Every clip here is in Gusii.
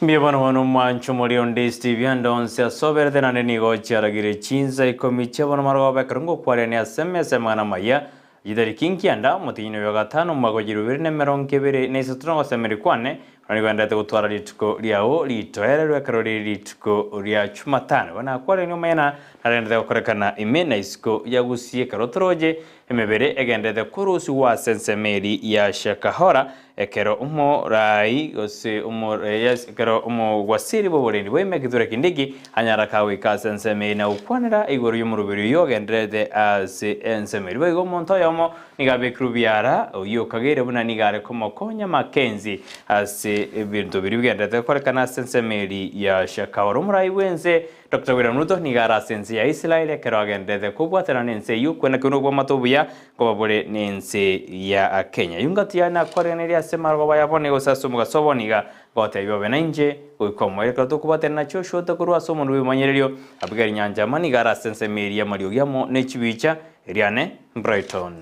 Mbuya bono bono omwancho moria onde Steve ande onsi asoberete naende nigo chiaragire chinsa ikomi chia bono marogoba ekero ngokwarania ase emesa y'amang'ana amaya chitariki nkianda omotienyi oyo gatano omwaka o chilifu ibere na emerongo ebere na isato nogosemeria kwane buna nigo endete gotwara rituko riao ritoererwe ekero rire rituko ria chumatano igo nakwarania omanye na narendete gokorekana ime na isiko ya gusii ekero toroche Emebere egenderete korusigwa ase ensemo eria ya Shekahora, ekero omoraai gose yes, ekero omogwasiri bw'oborendi bwa ime Kithure Kindiki anyara kagoika ase ensemo eria na gokwanera igoro y'omoroberi oyio ogendererete ase ensemo eria. Boigo omonto oyomo nigo abekirwe biara, oyio okageire buna nigo are komokonya Mackenzie ase ebinto biria bigendererete gokorekana ase ensemo eria ya Shekahora. Omoraai bw'ense Doctor William Ruto nigo are ase ense ya Israel ekero agenderete kobwatana nense eyio kwena keuna obwamate obuya nkoba bore nense ya Kenya. Eyio ngati yane nakwareganeria ase amarogoba ya bono gose ase omogaso obo niga ngotebia obe nainche goika omoerio ekero tokobwatana na Joshua otakorwa ase omonwa bw'ebimanyererio Abigail Nyanchama nigo are ase ensemo eria y'amariogi amo ne chibicha eriane Brighton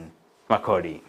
Makori.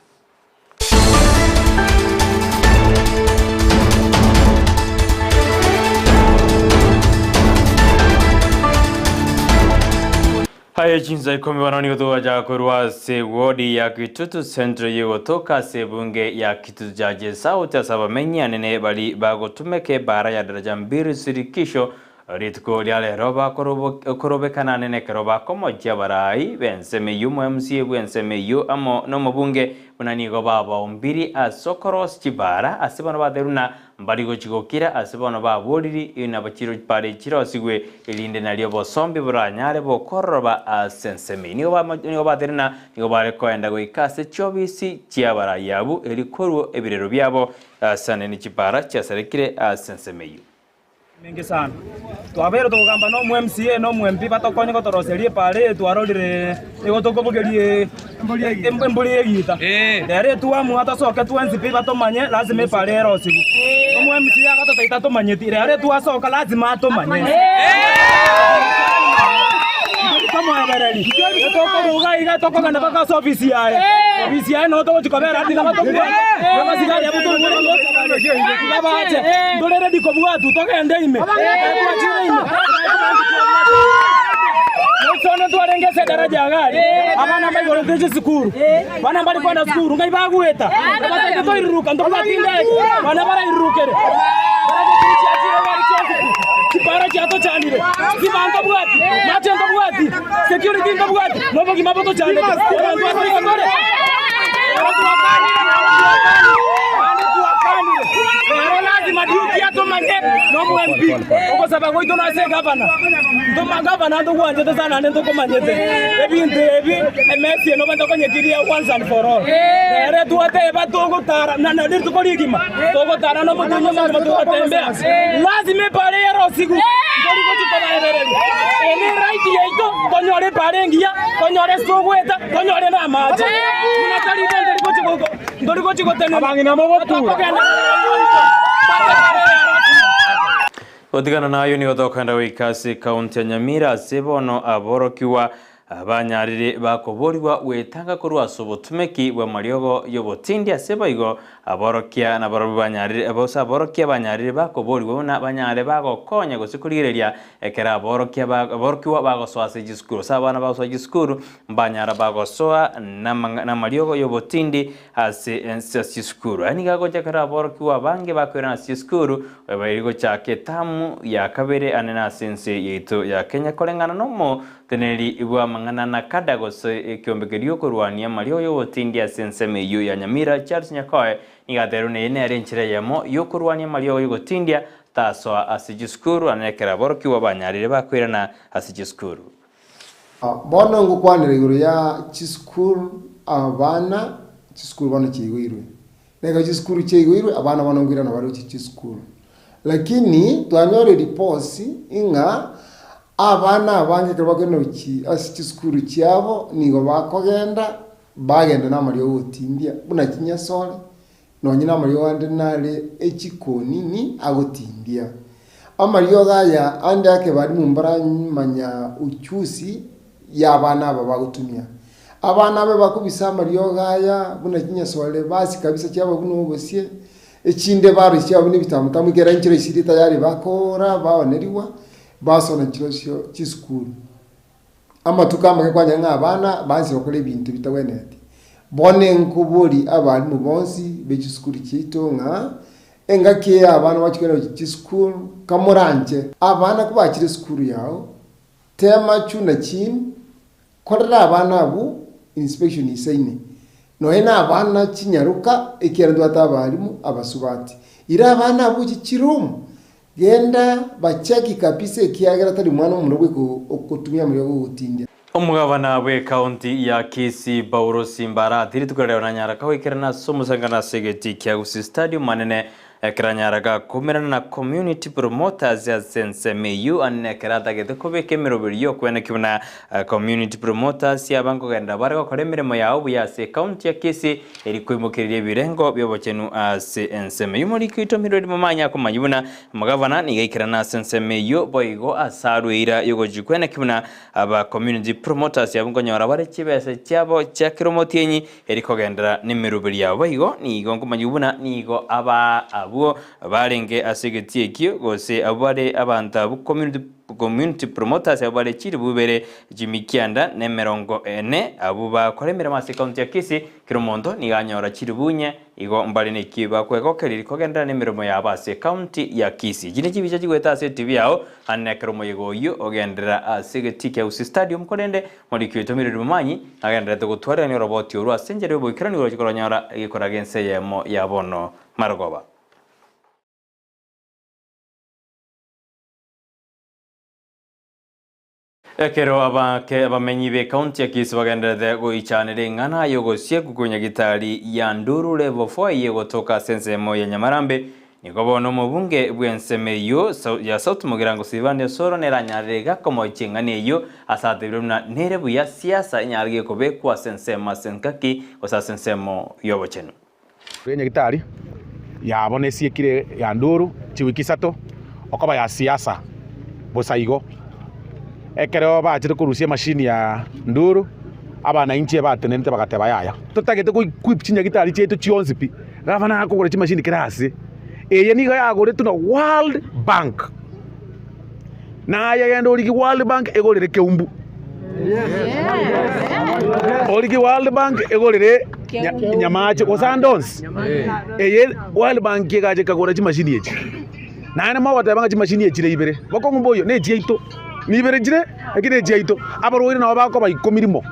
Aye chinsa ikomi bono nigo togochaka korwa ase wodi ya Kitutu Central yegotoka ase ebunge ya Kitutu Church South ase abamenyi anene bari bagotumeka ebara ya Daraja Mbili Sirikisho Rituko ria rero bakorobekana anene ekero bakomochia abarai b'ensemo eyio, omo-MCA bw'ensemo eyio amo nomobunge, buna nigo babaombiri ase okorosia chibaara ase bono baterwe na mbari gochia gokira ase bono baboriri na bare chirosigwe, erinde nario obosombi boranyare bokororoba ase ensemo eyio. Nigo baterwe na nigo bare koenda goika ase chiobisi chi'abarai abwo, erio korwa ebirero biabo ase anene chibaara chiasarekire ase ensemo eyio. Menge sana. Twabeire tokogamba na omo MCA na omo MP batokonye gotoroseria epaara eye twarorire nigo tokobogeria embori y'egiita. Rero etwamua tosoke twensi pi batomanye lazima epaara erosigwe. Omo MCA agatotebi tatomanyeti, rero etwasoka lazima atomanye. Tomoebereri, tokoruga iga tokogenda mpaka ase ofisi yaye, ofisi yaye noo togochi kobera tiga batobwate, abasigari abwo torure gocha bare, tiga bache, ntore ready kobwatwa togende ime, ekero twachire ime, Nelsoni ntwarenge ase edaraja iga aria, abana mbaigorete chisukuru, abana mbare kogenda sukuru ngai bagoeta, tobatebi toiruruka ntobwati ndege, abana barairurukere, daraja chiria chiachire iga aria chionsi pi, chipara chiatochandire, chiba ntobwati, mache ntobwati, security ntobwati, na obogima botochandete, abanto ase igo tore, ero twakanire naende twakanire, naende twakanire, ero lazima duty atomanye na omo MP, ogosaba gwaito nase egavana, ntoma gavana ntogwanchete sana naende ntokomanyete, ebinto ebi emesi eye noba ntokonyekiria once and for all. Rero twateba togotara na na rituko rigima, togotara na omotienyi omogima togotembea, lazima epara eye erosigu, ntori gochia kobaebereria. Eye ne right yaito, tonyore epara engiya, tonyore ase togoeta, tonyore na amache. Buna tari igo ntori gochia go ntori gochia gotenena, Abang'ina mogokura. tokogenda mpaka epara eye yarosigwe. Gotigana nayio nigo tokogenda goika ase ekaunti ya Nyamira ase bono aborokigwa Abanyariri bakoborigwa gwetanga korwa ase obotumeki bw'amariogo y'obotindi ase boigo aborokia nabarobwo banyarire gose aborokia banyarire bakoborigwa buna banyare bagokonya gose korigereria ekero aborokia aborokigwa bagosoa ase chisukuru gose abana bagosoa chisukuru mbanyara bagosoa namariogo y'obotindi ase ense ase chisukuru. Aya nigo agocha ekero aborokigwa abange bakoirana ase chisukuru, baria gochaka etamu ya kabere ane nase ense yaito ya Kenya koreng'ana nomoteneneri bw'amang'ana NACADA gose ekiombe keria okorwania amariogo y'obotindi ase ensemo eyio ya Nyamira Charles Nyakoe nigo atebirie buna eye nere enchera eyemo yokorwania amariogo y'ogotindia tasoa ase chisukuru ane ekero aborokigwa banyarire bakoirana ase chisukuru. Bono ngokwanera igoro ya chisukuru abana chisukuru bono chiaigoirwe. Na ekero chisukuru chiaigoirwe abana bono nkoirana bare gochia chisukuru. Lakini twanyora reports ng'a abana abange ekero bakoirana gochia ase chisukuru chiabo nigo bakogenda bagenda na amariogo ogotindia buna chinyasore Nonye namariogo ande nare echikonini agotindia. Amariogo aya ande ake barimu mbaramanya uchusi y'abana aba bagotumia. Abana abe bakobisa amariogo aya buna chinyasore basi kabisa chiaba buna obosie. Echinde baroisia abwo nebitamutamu ekero enchera isiri tayari bakora baonerigwa, basona chirosio chisukuru. Amatuko amake kwanyora ng'a abana baanchire gokora ebinto bitagwenereti. Bono nkobori abalimu bonsi be chisukuru chiaito ng'a engaki eye abana bachia kogenda gochia chisukuru kamoranche abana kobachire esukuru yao, tema chuna chini, korera abana abwo inspection isaine. Nonya na abana chinyaroka ekiagera ntobwate abalimu abasubati. Ira abana abwo gochia chiroom, Genda bachaki kabisa ekiagera tari mwana omomura bweka ogotumia amariogo gogotindia. Omogabana bw'ekaunti ya Kisii Paulo Simbarati rituko riria nanyara goikerana ase omosangano ase egetii kia Gusii Stadium anene ekero anyara gakumerana na Community Promoters ase ensemo eyio anene ekero atagete kobeka emeroberi y'okweneki buna Community Promoters aba nkogenda bare gokora emeremo yabo buya ase ekaunti ya Kisii Eri koimokereria ebirengo bi'obochenu ase ensemo eyio moriko itomirwe erimo manye akomanya buna omogavana nigo aikerana ase ensemo eyio boigo ase arwe eira y'ogochikwa enaki buna aba community promoters abwo nkonyora bare chibesa chiabo chia kera omotienyi eri kogenderera nemeroberi yabo boigo nigo nkomanyigwa buna nigo aba abwo barenge ase egetii ekio gose abwo bare abanto abwo community community promoters abwo bare chilifu ibere chimikianda na emerongo ene abwo bakora emeremo ase ekaunti ya Kisii Kera omonto nigo anyora chilifu inye, igo mbare neki bakwegokeria kogenderera nemeremo yabo ase ecounty ya Kisii. Echi nechibicha chigoeta ase etibi yao ande nekero omoyega oyio ogenderera ase egetii kia Gusii Stadium korende moriki oito Mildred Momanyi agendererete gotwarerania oroboti orwo ase enchera yoboikeranu roche koronyora egekora gense eyemo ya bono marogoba. Ekero abake abamenyi b'ekaunti ya Kisii bagendererete goichanera eng'ana y'ogosiekwa kwa nyagitari ya Nduru Level 4 eyio egotoka ase ensemo ya Nyamarambe, nigo bono omobunge bw'ensemo eyio ya South Mugirango Silvano Osoro nere anyarire iga komoichia eng'ana eyio ase atebire buna nere buya siasa enyare gekobekwa ase ensemo ase engaki gose ase ensemo y'obochenu. Enyagitari yabo nesiekire ya Nduru chiwiki isato okoba ya siasa bosa igo. Ekero bachire korusia emashini ya Nduru, abanainchi ebatenenete bagateba yaya. Totagete go equip chinyagitari chiaito chionsi pi, gavana akogora chimashini kera ase. Eye nigo yagoretwe na World Bank. Naye genda origie World Bank egorere Keumbu. Origie World Bank egorere Nyamache gose ande onsi. Eye World Bank egacha ekagora chimashini echi. Naende mogoteba ng'a chimashini echi chire ibere, bokong'u mboiyo, ne echiaito. Nibere chire, lakini echiaito. Abarwaire nabo bakoba ikomi rimo.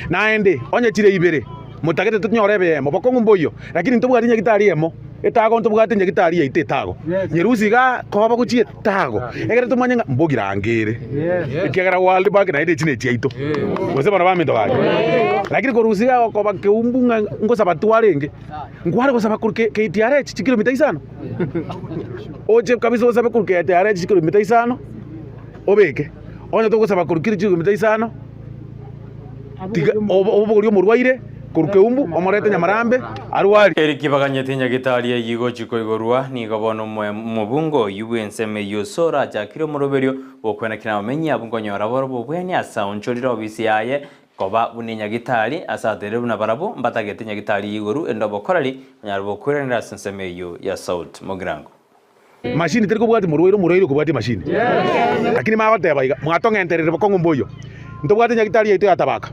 Naende onye chire ibere, motagete tonyore ebeemo, bokong'u mboiyo, lakini ntobwati nyagitari emo. Etago ntobwate nyagitari yaito etago. Nyerusia igaa koba gochia etago, egere tomanye ng'a mbogirange ere. Ekiagera World Bank naende echi nechiaito. Gose bono baminto gaki. Lakini korusia igaa gokoba keumbu ng'a ngosaba twarenge, nkware gosaba korwa KTRH chikilomita isano? Oche kabisa osabe korwa KTRH chikilomita isano, obeke. Onye togosaba korwa kiri chikilomita isano. Tiga obogorie omorwaire korwa keumbu, omorete nyamarambe, arwarie. Eri kibaganyete nyagitari eyio igochia koigorwa, nigo bono omobungo oyio bw'ensemo eyio ase orachakire omoroberio bw'okwenekera abamenyi abwo nkonyora bore obobweni ase aonchorire obisi yaye koba buna enyagitari, ase aterire buna barabwo mbatagete nyagitari ya igoro ende obokoreri banyare bokoiranera ase ensemo eyio ya South Mugirango. Machine teri kobwatia morwaire, omorwaire okobwatia emachine. Lakini magoteba iga, mwatong'enterire bokong'u mboiyo. Ntobwate nyagitari yaito ya Tabaka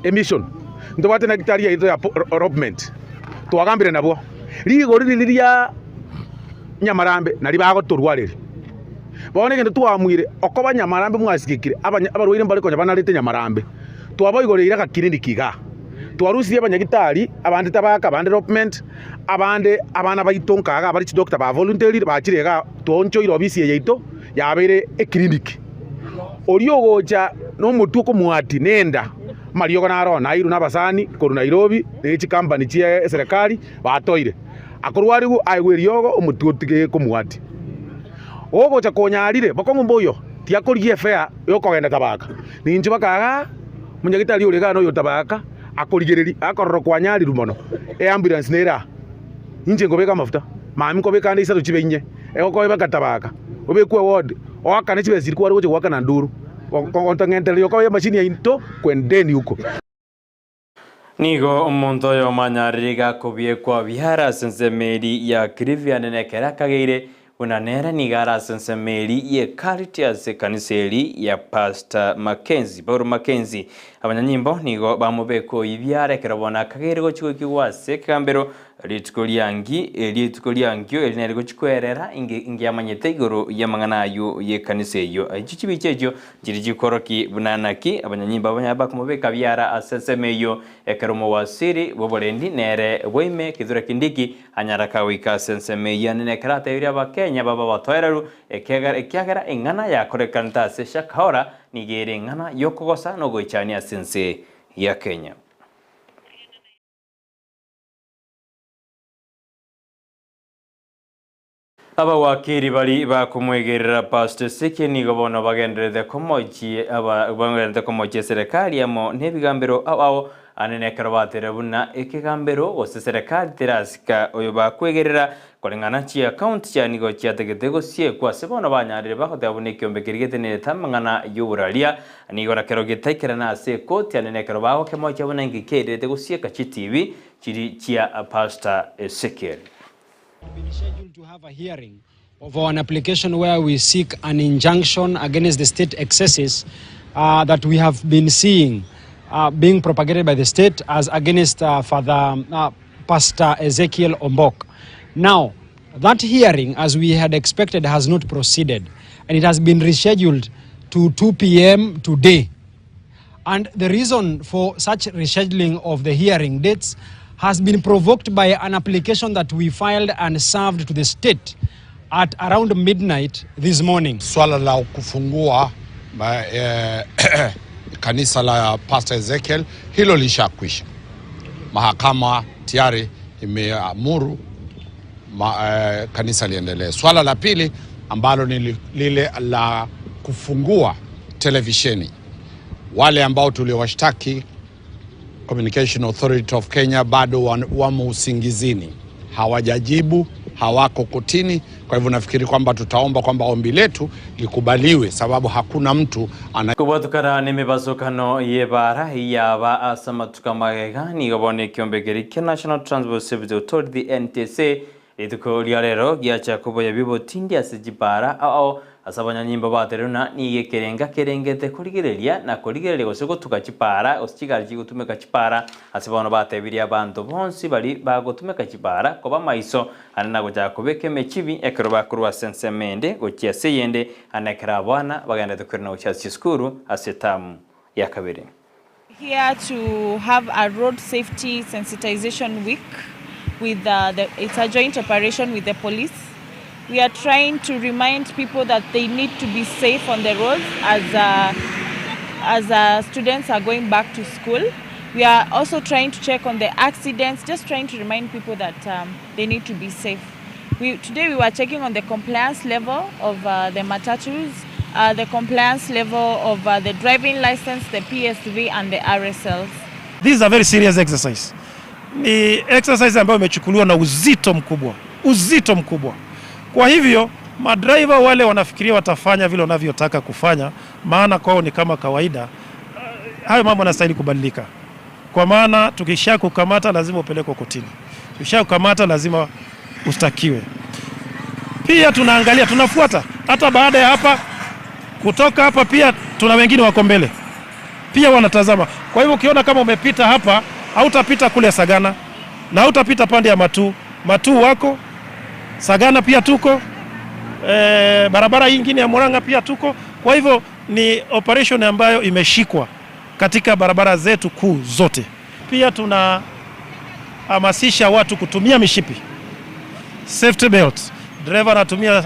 emission, ntobwate nyagitari yaito ya Ropment, twagambire nabwo. Rigori riria ria Nyamarambe nario bagotorwareria. Bono egento twaamuire, okoba Nyamarambe mwasigekire, abarwaire mbare konya banarete Nyamarambe. Twabaigorire agakiriniki igaa, twarusirie abanyagitari, abande Tabaka, abande Ropment. Abande abana baito nkaga abare chidoctor ba voluntarily bachire igaa twaonchoire ofisi eye yaito yabeire eclinic. Oria ogocha na omotwe okomwati na enda amariogo naro nairwe na abasani korwa Nairobi ne chicompany chie eserekari batoire. Akorwariwu aegwe eriogo omotwe otige komwati. Ogocha konyarire bokong'u mboiyo tiakorigia efare yokogenda tabaka. Ninche bakagaa omonyagitari ore igaa noyo tabaka. Akorigereria, akorora kwanyarirwe mono, eambulance nere aa, inche nkobeka amafuta, mambia nkobeka ande isato chibe inye, egokoa ekatabaka, obekwe eward, oakane chibesa chiria kware gocha goakana nduru, gontang'entereria okoba emachine yaito kwendeni huko. Nigo omonto oyomo anyarire gakobiekwa biara ase ensemo eri ya Kilifi nekero akageire buna nere nigo are ase ensemo eri ye Cult ase ekanisa eri ya Pastor Mackenzie, Paul Mackenzie. Abanyanyimbo nigo bamobeka oyio biara ekero bono akageire gochia goikigwa ase ekegambero rituko riangi rituko riangio eri nere gochia kwerera inge ingiamanyete igoro y'amang'ana aywo y'ekanisa eyio. Echio chibicha echio Chiri chikoroki buna naki abanyanyimbo abanyene bakomobeka biara ase ensemo eyio, ekero omowasiri bw'oborendi nere bwaime Kithure Kindiki anyaraka goika ase ensemo eyio. Naende nekero atebirie Abakenya babe abatoereru, ekiagera eng'ana yakorekanete ase Shakahola nigo ere eng'ana y'okogosa na ogoichania ase ense ya Kenya. Abawakiri baria bakomwegerera Pastor Ezekiel nigo bono bagendererete komochie aba bagendererete komochia eserekari amo nebigambero ao ao ande nekero baterire buna ekegambero gose serekari terasika oyo bakwegerera koreng'ana chiaccount chia nigo chiatagete gosiekwa ase bono banyarire bagoteba buna ekiombe keria getenerete amang'ana yoboraria nigo nakero getaikerana ase ekoti ande nekero bagokemochia buna inki keirerete gosieka chitibi chiri chia Pastor Ezekiel. Been scheduled to have a hearing of an application where we seek an injunction against the state excesses uh, that we have been seeing uh, being propagated by the state as against uh, Father uh, Pastor Ezekiel Ombok. Now, that hearing, as we had expected, has not proceeded and it has been rescheduled to 2 p.m. today. And the reason for such rescheduling of the hearing dates has been provoked by an application that we filed and served to the state at around midnight this morning. Swala la kufungua ma, eh, kanisa la Pastor Ezekiel hilo lishakwisha. Mahakama tayari imeamuru ma, eh, kanisa liendelee. Swala la pili ambalo ni lile la kufungua televisheni, wale ambao tuliowashtaki Communication Authority of Kenya bado wamo usingizini, hawajajibu, hawako kotini. Kwa hivyo nafikiri kwamba tutaomba kwamba ombi letu likubaliwe, sababu hakuna mtu ana Kobwatukana nemebasokano y'ebara yaba ase amatuko amagega nigo bono ekiombe keria kia National Transport Safety Authority NTSA rituko ria rero giacha koboya bibotindi ase chibara ao ao ase abanyanyimbo batererwa na nigo ekerenga kerengete korigereria na korigereria gose gotuka chibara gose chigari chigotumeka chibara ase bono batebirie abanto bonsi bari bagotumeka chibara koba maiso ande na gochaka kobeka emechibi ekero bakorwa ase ensemo ende gochia ase eyende ande ekero abana bagenderete koirana gochia ase chisukuru ase etamu ya kabere. Here to have a road safety sensitization week with uh, the, it's a joint operation with the police. We are trying to remind people that they need to be safe on the roads as uh, as uh, students are going back to school. We are also trying to check on the accidents, just trying to remind people that they need to be safe. We, today we were checking on the compliance level of the matatus, the compliance level of the driving license, the PSV and the RSLs. This is a very serious exercise. Ni exercise ambayo imechukuliwa na uzito mkubwa, uzito mkubwa. Kwa hivyo madriver wale wanafikiria watafanya vile wanavyotaka kufanya, maana kwao ni kama kawaida. Hayo mambo yanastahili kubadilika, kwa maana tukisha kukamata lazima upelekwe kotini, tukisha kukamata lazima ushtakiwe. Pia tunaangalia, tunafuata hata baada ya hapa kutoka hapa, pia tuna wengine wako mbele pia wanatazama. Kwa hivyo ukiona kama umepita hapa, hautapita kule Sagana na hautapita pande ya Matuu. Matuu wako Sagana pia tuko e, barabara hii ingine ya Murang'a pia tuko. Kwa hivyo ni operation ambayo imeshikwa katika barabara zetu kuu zote. Pia tunahamasisha watu kutumia mishipi, safety belt. Dereva anatumia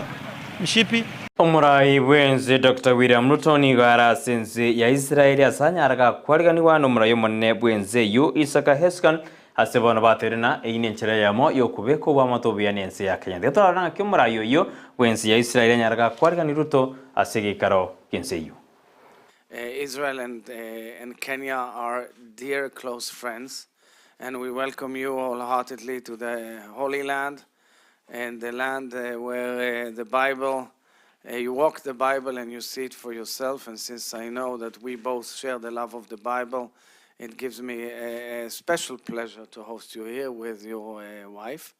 mshipi. Omorai bwense Dr William Ruto nigo are ase ense ya Israeli ase anyare gakwariganigwa na omorai omonene bwense eyio Isaka Herzog ase bono bateire na eyio nenchera eyemo yokobeka oboamate obuya na ense ya Kenya. Tiga torore ng'aki omorai oyio bwense ya Israeli anyare gakwariganigwa Ruto ase egeikaro ki'ense eyio. Israel and, and Kenya are dear close friends, and we welcome you wholeheartedly to the Holy Land and the land where the Bible, you walk the Bible and you see it for yourself. And since I know that we both share the love of the Bible It gives me a, a special pleasure to host you here with your uh, wife.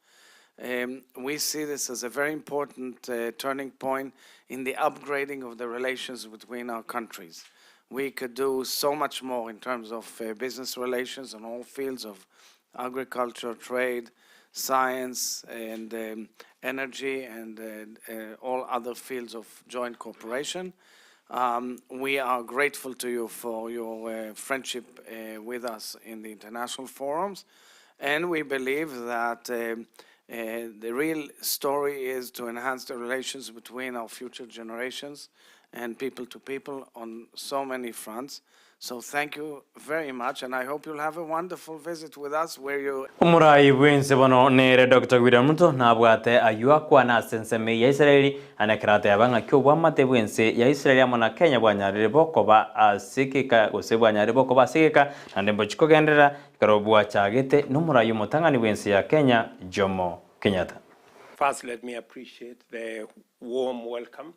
Um, we see this as a very important uh, turning point in the upgrading of the relations between our countries. We could do so much more in terms of uh, business relations on all fields of agriculture, trade, science, and um, energy, and uh, uh, all other fields of joint cooperation. Um, we are grateful to you for your uh, friendship uh, with us in the international forums, and we believe that um, uh, the real story is to enhance the relations between our future generations and people to people on so many fronts. So thank you very much, and I hope you'll have a wonderful visit with us where you Omorai bw'ense bono nere Doctor William Ruto nabwate ayio akwane ase ensemo ya Israeli, ane ekero ateba ng'aki obwamate bw'ense ya Israeli amo na Kenya bwanyarire bokoba ase egeka gose bwanyarire bokoba ase egeka naende mbochie kogenderera ekero bwachagete nomorai omotang'ani bw'ense ya Kenya Jomo Kenyatta. First, let me appreciate the warm welcome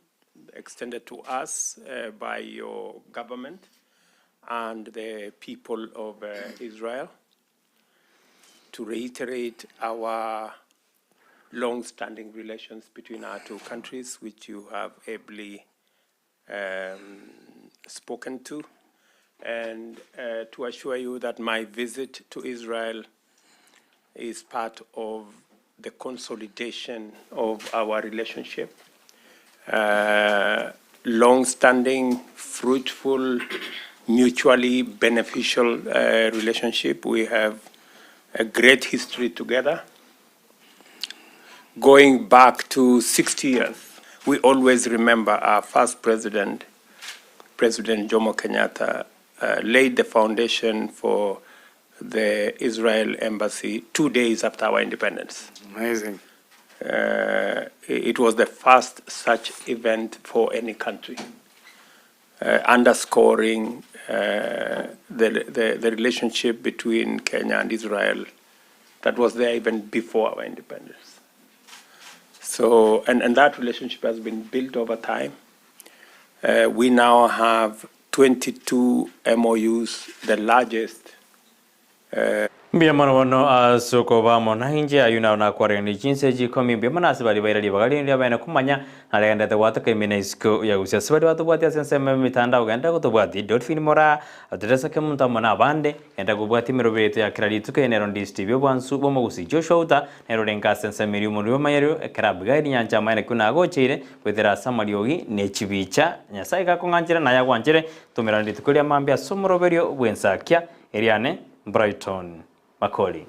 extended to us uh, by your government and the people of uh, Israel to reiterate our long-standing relations between our two countries, which you have ably um, spoken to, and uh, to assure you that my visit to Israel is part of the consolidation of our relationship. Uh, long-standing, fruitful, mutually beneficial uh, relationship. We have a great history together. Going back to 60 years, we always remember our first president, President Jomo Kenyatta, uh, laid the foundation for the Israel embassy two days after our independence. Amazing. Uh, it was the first such event for any country, uh, underscoring uh, the, the, the relationship between Kenya and Israel that was there even before our independence. So, and, and that relationship has been built over time. Uh, we now have 22 MOUs, the largest uh, Mbuya mono bono ase okoba amo nainche, ayio naro nakwarenge ne chinsa echi ikomi, mbuya mono ase baria baira ribaga riaino riabaene komanya, naregenderete gwatoka ime na isiko ya gusii. Ase baria batobwatie ase ensemo y'emetandao genda gotobwatia Dolphin Moraa, Teresa Kemunto amo na abande, genda kobwatia emeroberi yaito ya kera rituko eye nero Ndisi TV obwansu bw'omogusii Joshua Uta nere orenge ase ensemo eria omorwoti bw'amayerio ekero Abigaili nyancha amaene ki nagocheire goetera ase amariogi ne chibicha. Nyasae gakong'anchera naye agwanchere, tomerane rituko ria mambia ase omoroberio bw'ensakia eriane Brighton Makori.